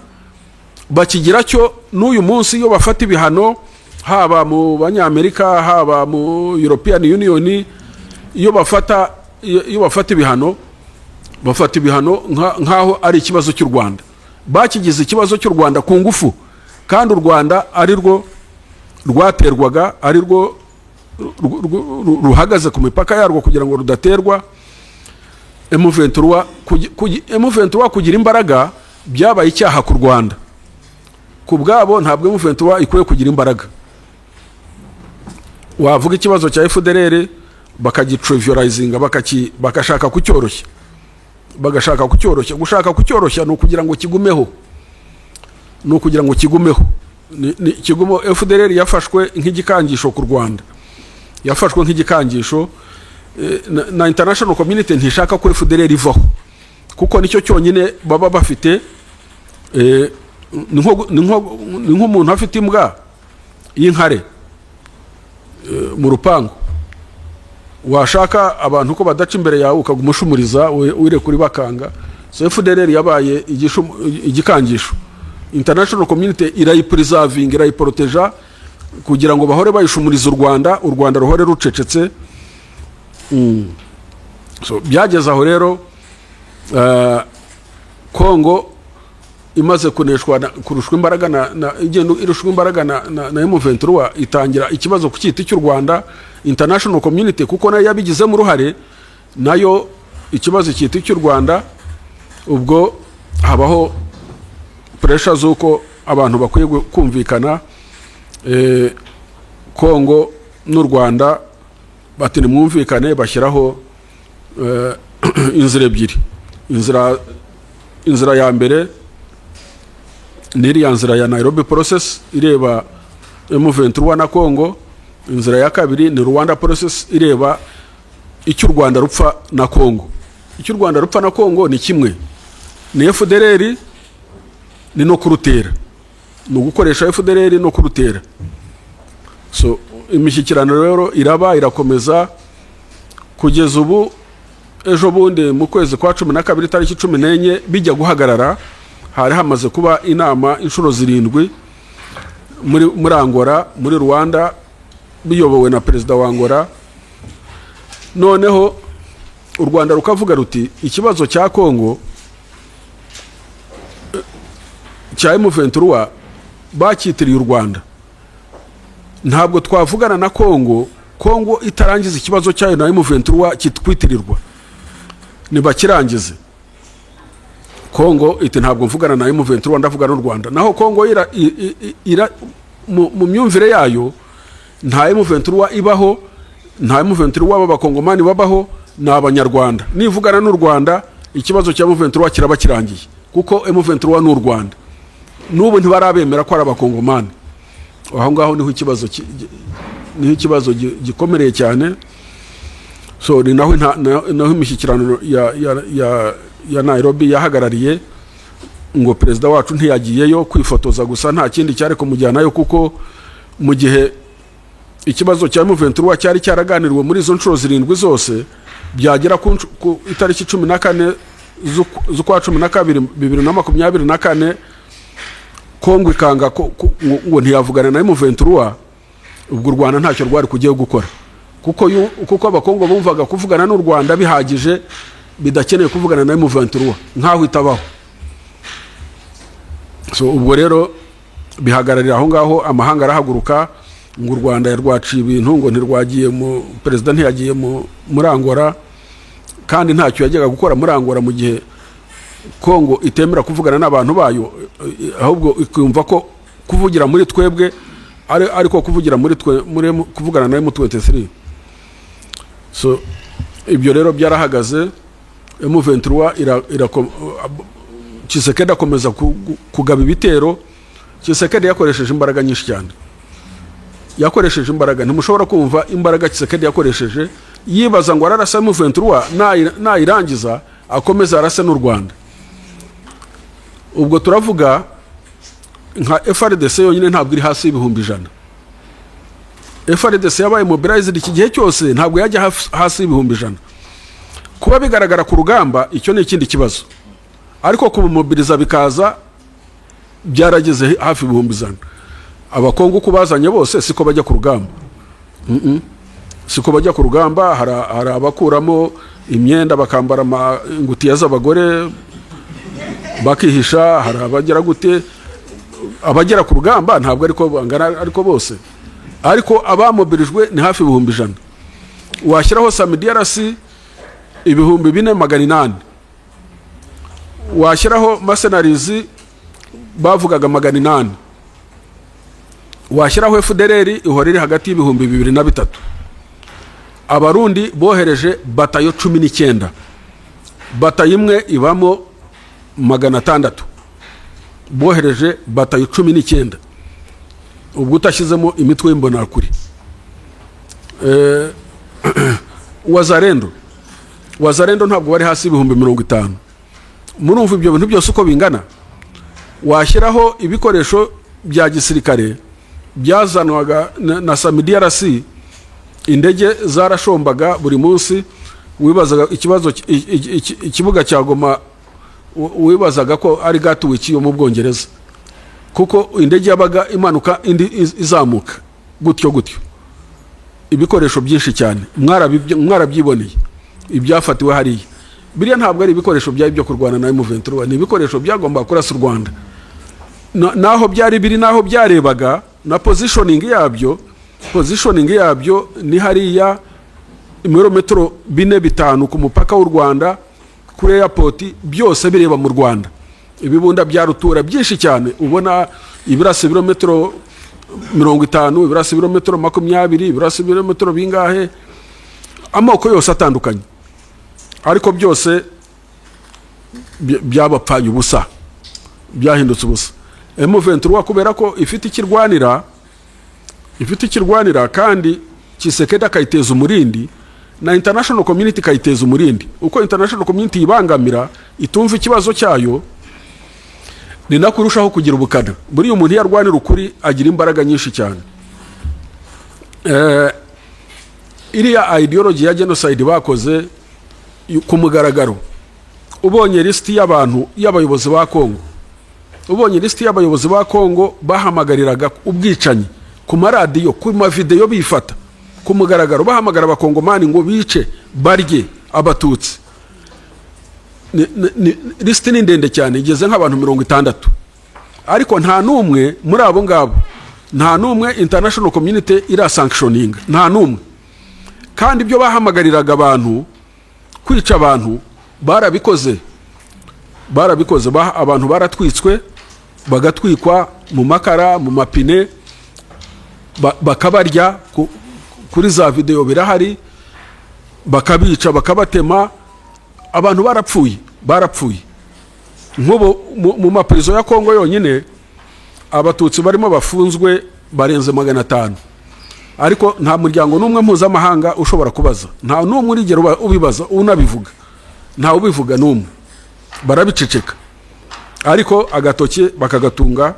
bakigira cyo. N'uyu munsi iyo bafata ibihano, haba mu Banyamerika, haba mu European Union, iyo bafata ibihano, bafata ibihano nk'aho ari ikibazo cy'u Rwanda. Bakigize ikibazo cy'u Rwanda ku ngufu, kandi u Rwanda ari rwo rwaterwaga, ari rwo ruhagaze ku mipaka yarwo kugira ngo rudaterwa. M23 M23 kugira imbaraga byabaye icyaha ku Rwanda. Ku bwabo ntabwo M23 ikwiye kugira imbaraga. Wavuga ikibazo cya FDLR bakagitrivializinga, bakashaka kucyoroshya. Bagashaka kucyoroshya. Gushaka kucyoroshya ni ukugira ngo kigumeho, ni ukugira ngo kigumeho. Ni kigumo. FDLR yafashwe nk'igikangisho ku Rwanda, yafashwe nk'igikangisho. Na international community ntishaka ko FDLR ivaho, kuko nicyo cyonyine baba bafite. Ni nk'umuntu afite imbwa y'inkare mu rupangu, washaka abantu ko badaca imbere yawe ukaguma ushumuriza, wirekura bakanga. So FDLR yabaye igikangisho. International community irayipreservinga, irayiporoteja kugira ngo bahore bayishumuriza u Rwanda, u Rwanda ruhore rucecetse. So byageze aho rero, Kongo imaze kuneshwa kurushwa imbaraga na igenda irushwa imbaraga na M23, itangira ikibazo ku cyiti cy'u Rwanda. International community, kuko nayo yabigizemo uruhare, nayo ikibazo cyiti cy'u Rwanda. Ubwo habaho pressure z'uko abantu bakwiye kumvikana, Kongo n'u Rwanda, bati nimwumvikane. Bashyiraho inzira ebyiri. Inzira ya mbere ni iriya nzira ya Nairobi process ireba M23 na Congo. Inzira ya kabiri ni Luanda process ireba icyo u Rwanda rupfa na Congo. Icyo u Rwanda rupfa na Congo ni kimwe, ni FDLR, ni no kurutera, ni ugukoresha FDLR no kurutera. So imishyikirano rero iraba, irakomeza kugeza ubu. Ejo bundi mu kwezi kwa 12, tariki 14, bijya guhagarara, hari hamaze kuba inama inshuro zirindwi muri Angola, muri Luanda, biyobowe na perezida wa Angola. Noneho u Rwanda rukavuga ruti ikibazo cya Kongo, cya M23 bacyitiriye u Rwanda, ntabwo twavugana na Kongo, Kongo itarangiza ikibazo cyayo na M23 kitwitirirwa, nibakirangize. Kongo iti ntabwo mvugana na M23, ndavugana n'u Rwanda. Naho Kongo ira, i- i- ira, mu myumvire yayo nta M23 ibaho, nta M23 b'abakongomani babaho, ni Abanyarwanda. Nivugana n'u Rwanda, ikibazo cya M23 kiraba kirangiye, kuko M23 ni u Rwanda. N'ubu ntibarabemera ko ari Abakongomani. Aho ngaho niho ikibazo gikomereye cyane. So ni naho naho imishyikirano ya Nairobi yahagarariye, ngo perezida wacu ntiyagiyeyo kwifotoza gusa, nta kindi cyari kumujyanayo, kuko mu gihe ikibazo cya M23 cyari cyaraganiriwe muri izo nshuro zirindwi zose, byagera ku itariki 14 z'ukwa 12 2024, Kongo ikanga ngo ntiyavugana na M23, ubwo u Rwanda ntacyo rwari kugiye gukora, kuko Abakongo bumvaga kuvugana n'u Rwanda bihagije, bidakeneye kuvugana na M23, nk'aho itabaho. So ubwo rero bihagararira aho ngaho. Amahanga arahaguruka ngo u Rwanda rwaciye ibintu, ngo ntirwagiye mu perezida ntiyagiye muri Angola, kandi ntacyo yajyaga gukora muri Angola mu gihe Kongo itemera kuvugana n'abantu bayo, ahubwo ikumva ko kuvugira muri twebwe ari ariko kuvugira muri twe muri kuvugana na M23. So ibyo rero byarahagaze. M23 ira Tshisekedi akomeza kugaba ibitero. Tshisekedi yakoresheje imbaraga nyinshi cyane, yakoresheje imbaraga, ntimushobora kumva imbaraga Tshisekedi yakoresheje, yibaza ngo ararasa M23, nayirangiza akomeza arase n'u Rwanda. Ubwo turavuga nka FARDC yonyine ntabwo iri hasi y'ibihumbi 100. FARDC yabaye mobilized iki gihe cyose ntabwo yajya hasi y'ibihumbi 100. Kuba bigaragara ku rugamba, icyo ni ikindi kibazo, ariko kubumobiliza bikaza byarageze hafi 100,000. Abakongo uko bazanye bose siko bajya ku rugamba. Siko bajya ku rugamba. Hari abakuramo imyenda bakambara ingutiya z'abagore bakihisha, hari abagera gute. Abagera ku rugamba ntabwo ariko bangana, ariko bose, ariko abamobilijwe ni hafi 100,000. Washyiraho SAMIDRC 4,800, washyiraho mercenaries bavugaga 800, washyiraho FDLR ihora iri hagati y'ibihumbi 2 na 3. Abarundi bohereje batayo 19. Batayo imwe ibamo 600, bohereje batayo 19, ubwo utashyizemo imitwe y'imbonerakure. Wazalendo ntabwo bari hasi y'50,000. Murumva ibyo bintu byose uko bingana. Washyiraho ibikoresho bya gisirikare byazanwaga na SAMIDRC, indege zarashombaga buri munsi. Wibazaga ikibazo ikibuga cya Goma, wibazaga ko ari Gatwick yo mu Bwongereza, kuko indege yabaga imanuka, indi izamuka gutyo gutyo. Ibikoresho byinshi cyane, mwarabyiboneye ibyafatiwe hariya. Biriya ntabwo ari ibikoresho byari byo kurwana na M23, ni ibikoresho byagombaga kurasa u Rwanda. Naho byari biri, naho byarebaga na positioning yabyo ni hariya ibirometero 4, 5 ku mupaka w'u Rwanda, kuri airport, byose bireba mu Rwanda. Ibibunda bya rutura byinshi cyane, ubona ibirasa ibirometero 50, ibirasa ibirometero 20, ibirasa ibirometero bingahe, amoko yose atandukanye, ariko byose byabapfanye ubusa, byahindutse ubusa. M23 kubera ko ifite ikirwanira, kandi Tshisekedi akayiteza umurindi na international community ikayiteza umurindi, uko international community yibangamira, itumva ikibazo cyayo, ni nako irushaho kugira ubukana. Buriya umuntu iyo arwanira ukuri agira imbaraga nyinshi cyane. Iriya ideology ya genocide bakoze ku mugaragaro, ubonye lisiti y'abantu, y'abayobozi ba Kongo, ubonye lisiti y'abayobozi ba Kongo bahamagariraga ubwicanyi ku maradiyo, ku mavideyo, bifata ku mugaragaro bahamagara Abakongomani ngo bice, barye Abatutsi. Lisiti ni ndende cyane, igeze nk'abantu 60, ariko nta n'umwe muri abo ngabo, nta n'umwe international community irasanctioninga, nta n'umwe. Kandi ibyo bahamagariraga abantu kwica abantu barabikoze, barabikoze. Abantu baratwitswe, bagatwikwa mu makara, mu mapine, bakabarya kuri za videwo birahari, bakabica, bakabatema. Abantu barapfuye, barapfuye. Nk'ubu mu mapurizo ya Kongo yonyine, Abatutsi barimo bafunzwe barenze 500, ariko nta muryango n'umwe mpuzamahanga ushobora kubaza, nta n'umwe urigera ubibaza, unabivuga, ntawe ubivuga n'umwe, barabiceceka, ariko agatoki bakagatunga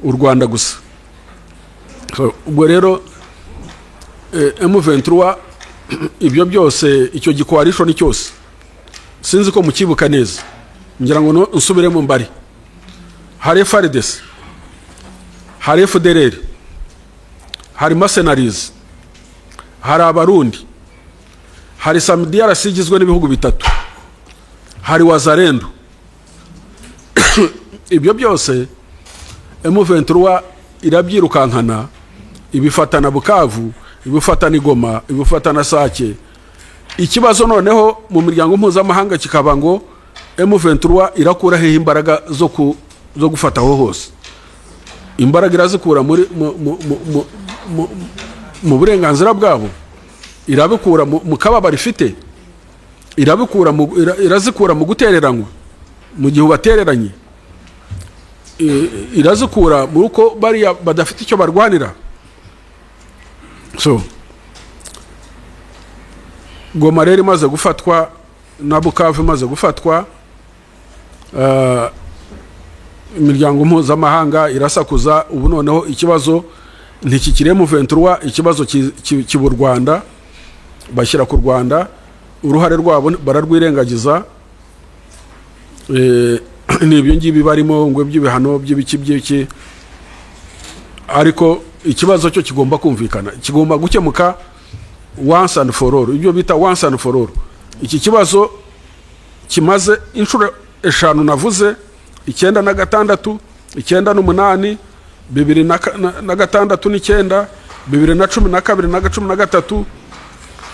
u Rwanda gusa. So, ubwo rero M23, ibyo byose, icyo gicoalition cyose, sinzi ko mukibuka neza, ngira ngo nsubiremo mbari: hari FARDC, hari FDLR, hari mercenaries, hari Abarundi, hari SAMIDRC igizwe n'ibihugu bitatu, hari Wazalendo. Ibyo byose M23 irabyirukankana, ibifatana Bukavu, ibifatana Igoma, ibifatana Sake. Ikibazo noneho mu miryango mpuzamahanga kikaba ngo M23 irakura hehe imbaraga zo gufata aho hose? Imbaraga irazikura muri mu burenganzira bwabo, irabikura mu kababaro ifite, irabikura irazikura mu gutereranywa mu gihe ubatereranye, irazikura muri uko bariya badafite icyo barwanira. So Goma rero imaze gufatwa na Bukavu imaze gufatwa, imiryango mpuzamahanga irasakuza. Ubu noneho ikibazo ntikikiri M23, ikibazo kiba u Rwanda, bashyira ku Rwanda, uruhare rwabo bararwirengagiza. Ni ibyo ngibi barimo ngo by'ibihano, by'ibiki by'iki, ariko ikibazo cyo kigomba kumvikana, kigomba gukemuka once and for all, ibyo bita once and for all. Iki kibazo kimaze inshuro eshanu navuze: 96, 98, 2006 n'icyenda, 2012 na 13,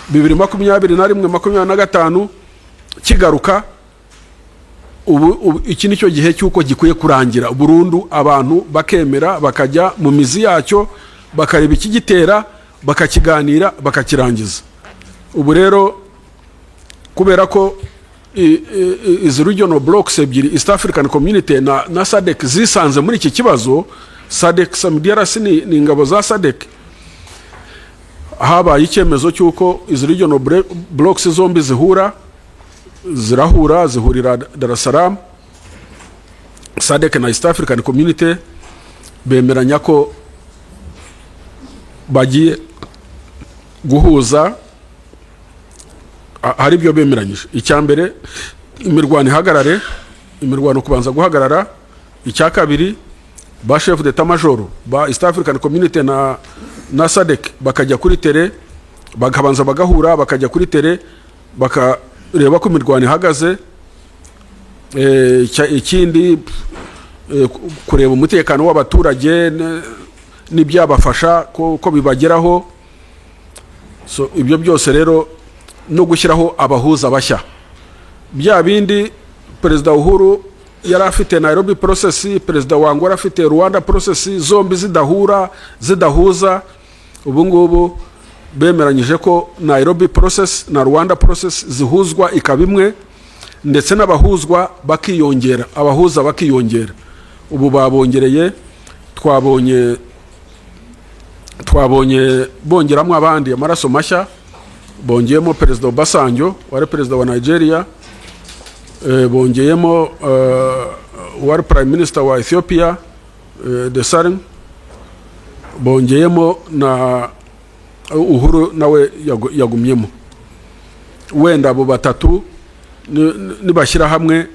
2021, 25, kigaruka. Ubu iki ni cyo gihe cy'uko gikwiye kurangira burundu, abantu bakemera bakajya mu mizi yacyo, bakareba ikigitera, bakakiganira, bakakirangiza. Ubu rero kubera ko izi regional blocks ebyiri, East African Community na SADC, zisanze muri iki kibazo. SADC, SAMIDRC ni ingabo za SADC. Habaye icyemezo cy'uko izi regional blocks zombi zihura, zirahura, zihurira Dar es Salaam. SADC na East African Community bemeranya ko bagiye guhuza. Hari ibyo bemeranyije. Icya mbere, imirwano ihagarare, imirwano kubanza guhagarara. Icya kabiri, ba chef d'état major ba East African Community na SADC bakajya kuri terrain, bakabanza bagahura, bakajya kuri terrain, bakareba ko imirwano ihagaze. Ikindi, kureba umutekano w'abaturage n'ibyabafasha ko bibageraho. So ibyo byose rero, no gushyiraho abahuza bashya, bya bindi Perezida Uhuru yari afite Nairobi Process, Perezida wa Angola afite Luanda Process, zombi zidahura, zidahuza. Ubu ngubu bemeranyije ko Nairobi Process na Luanda Process zihuzwa ikaba imwe, ndetse n'abahuzwa bakiyongera, abahuza bakiyongera. Ubu babongereye, twabonye bongeramo abandi amaraso mashya. Bongeyemo Perezida Obasanjo wari perezida wa Nigeria, bongeyemo wari prime minister wa Ethiopia, Desalegn, bongeyemo na Uhuru nawe yagumyemo. Wenda abo batatu nibashyira hamwe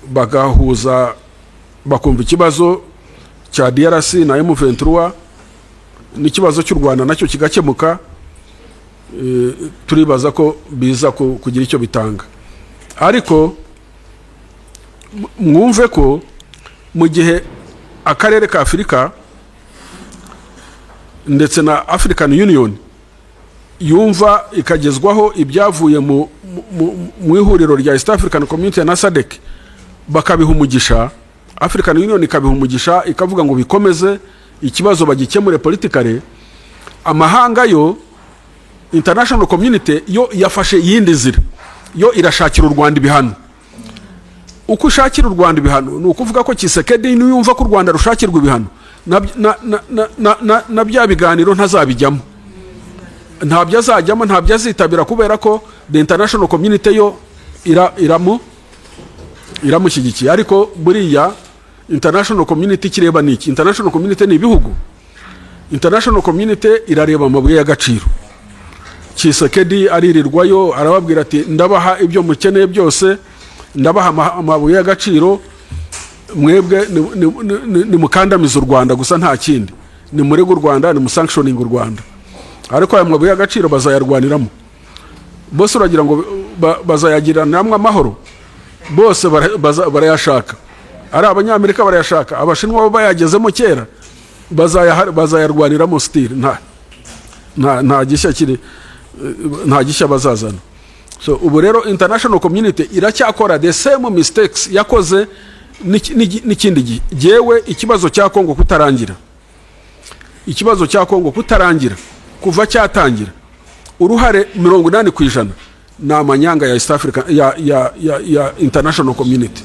bagahuza, bakumva ikibazo cya DRC na M23 n'ikibazo cy'u Rwanda nacyo kigakemuka, turibaza ko biza kugira icyo bitanga. Ariko mwumve ko mu gihe akarere ka Afurika ndetse na African Union yumva ikagezwaho ibyavuye mu ihuriro rya East African Community na SADC, bakabiha umugisha, African Union ikabiha umugisha, ikavuga ngo bikomeze, ikibazo bagikemure politically, amahanga yo, international community yo yafashe iyindi nzira. Yo irashakira u Rwanda ibihano. Uko ushakira u Rwanda ibihano ni ukuvuga ko Tshisekedi niyumva ko u Rwanda rushakirwa ibihano, na bya biganiro ntazabijyamo, ntabyo azajyamo, ntabyo azitabira, kubera ko the international community yo iramushyigikiye. Ariko buriya international community ikireba ni iki? International community ni ibihugu. International community irareba amabuye y'agaciro. Tshisekedi aririrwayo arababwira ati: "Ndabaha ibyo mukeneye byose, ndabaha amabuye y'agaciro, mwebwe nimukandamiza u Rwanda gusa, nta kindi, nimurege u Rwanda, nimusanctioning u Rwanda." Ariko aya mabuye y'agaciro bazayarwaniramo bose. Uragira ngo bazayagiranamo amahoro? Bose barayashaka. Ari Abanyamerika barayashaka, Abashinwa bo bayagezemo kera, bazayarwaniramo still. Nta gishya kiri, nta gishya bazazana. So ubu rero international community iracyakora the same mistakes yakoze n'ikindi gihe. Jyewe ikibazo cya Kongo kutarangira, ikibazo cya Kongo kutarangira kuva cyatangira, uruhare 80% ni amanyanga ya East Africa, ya international community.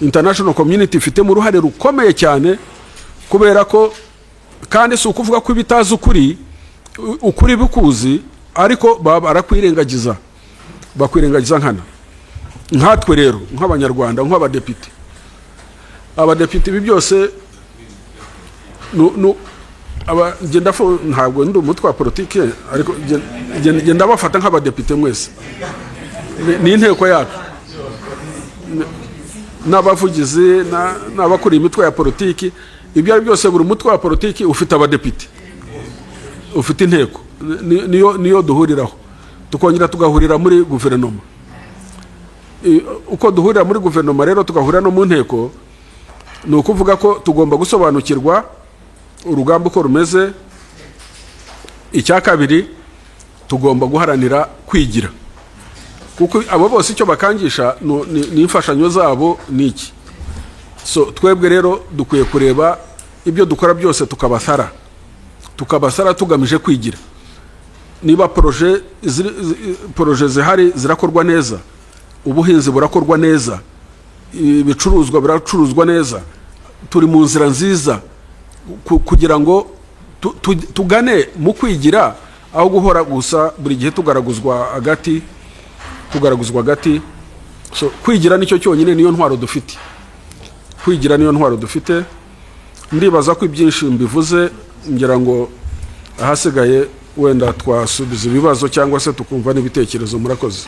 International community ifitemo uruhare rukomeye cyane, kubera ko, kandi si ukuvuga ko ibitazi ukuri, ukuri bikuzi, ariko baba barakwirengagiza, bakwirengagiza nkana. Nkatwe rero nk'Abanyarwanda, nk'abadepite, abadepite, ibi byose ntabwo ndi umutwe wa politike, ariko ngenda bafata nk'abadepite mwese. Ni inteko yacu, n'abavugizi n'abakuriye imitwe ya politiki. Ibyo ari byose, buri mutwe wa politiki ufite abadepite, ufite inteko. Niyo duhuriraho, tukongera tugahurira muri guverinoma. Uko duhurira muri guverinoma rero, tugahurira no mu nteko, ni ukuvuga ko tugomba gusobanukirwa urugamba uko rumeze. Icya kabiri, tugomba guharanira kwigira, kuko abo bose icyo bakangisha ni imfashanyo zabo, ni iki. So twebwe rero dukwiye kureba ibyo dukora byose, tukabasara tugamije kwigira. Niba projet zihari zirakorwa neza, Ubuhinzi burakorwa neza, ibicuruzwa biracuruzwa neza, turi mu nzira nziza kugira ngo tugane mu kwigira, aho guhora gusa buri gihe tugaraguzwa agati, tugaraguzwa agati. So, kwigira nicyo cyonyine, niyo ntwaro dufite. Kwigira niyo ntwaro dufite. Ndibaza ko ibyinshi mbivuze, ngira ngo ahasigaye wenda twasubiza ibibazo cyangwa se tukumva n'ibitekerezo. Murakoze.